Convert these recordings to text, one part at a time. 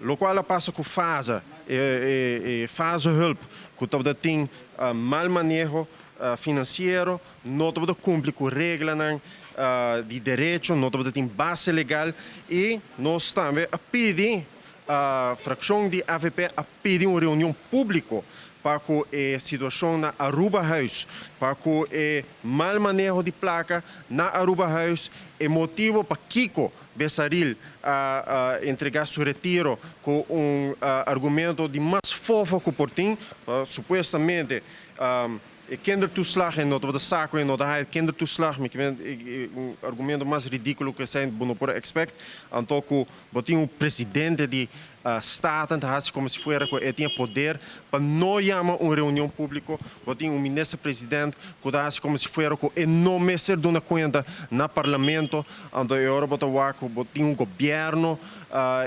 Loke a pasa ku FASA, e FASA hulp, ku tabatin mal maneho finansiero, no tabata kumpli ku reglanan di derecho, no tabatin base legal i nos tambe a pidi, e frakshon di AVP a pidi un reunion públiko pa e situashon na Aruba Huis, pa e mal maneho di plaka na Aruba Huis, e motibu pakiko Besaril a entregá su retiro ku un argumento di mas fofo ku por tin, supuestamente e kindertoeslag en no tabata saco en no ta kindertoeslag, mi un argumento mas ridíkulo ku esei no por expect. Anto ku bo tin un presidente di Staten ta hasi komo si fuera ku e tin poder pa no yama un reunion públiko, bo tin un minister presidente ku ta hasi komo si fuera ku e no mester duna kuenta na parlamento. Anto e ora bo ta wak bo tin un gobièrnu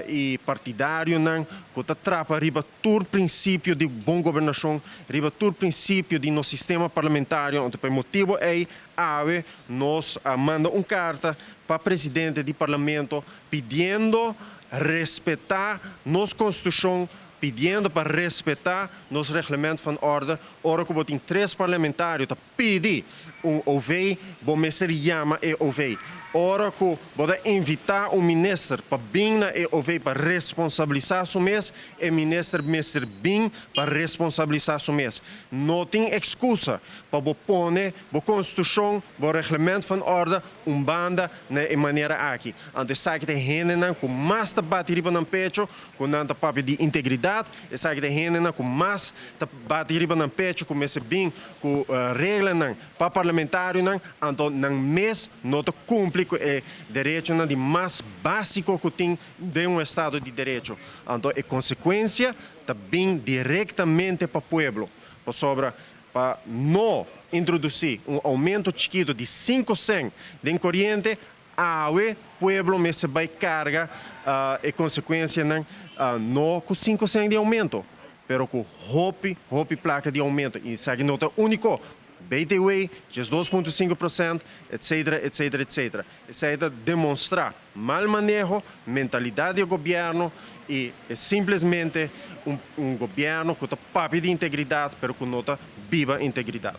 i partidarionan ku ta trapa riba tur prinsipio di bon gobernashon, riba tur prinsipio di nos sistema parlamentario. Anto pa motibu ei awe nos a manda un karta pa presidente di parlamento pidiendo respetá nos konstitushon, pidiendo pa respetá nos reglamento van orde. Ora ku tin tres parlamentario ta pidi un OV, bo mester yama e OV. Ora ku bo ta invitá un minister pa bin na e OV pa responsabilisá su mes, e minister mester bin pa responsabilisá su mes. No tin ekskusa pa bo pone bo konstitushon, bo reglamento van orde un banda na e manera aki. Anto esaki ta hendenan ku mas ta bati riba nan pecho, ku nan ta papia di integridat, esaki ta hendenan ku mas ta bati riba nan pecho, ku mester bin ku reglanan pa parlamentarionan, anto nan mes no ta kumpli ku e derechonan di mas básiko ku tin den un estado di derecho. Anto e konsekuensia ta bin direktamente pa pueblo. Pasobra pa no introdusí un oumento chikitu di 5 sènt di koriente, awe pueblo mester bai karga e konsekuensianan, no ku 5 sènt di oumento, pero ku hopi, hopi plaka di oumento. I esaki no ta úniko. BTW, just 2,5%, etc., etc., etc. Esaki ta demostrá mal maneho, mentalidat di gobièrnu i e simplemente un gobièrnu ku ta papia di integridat, pero ku no ta biba integridat.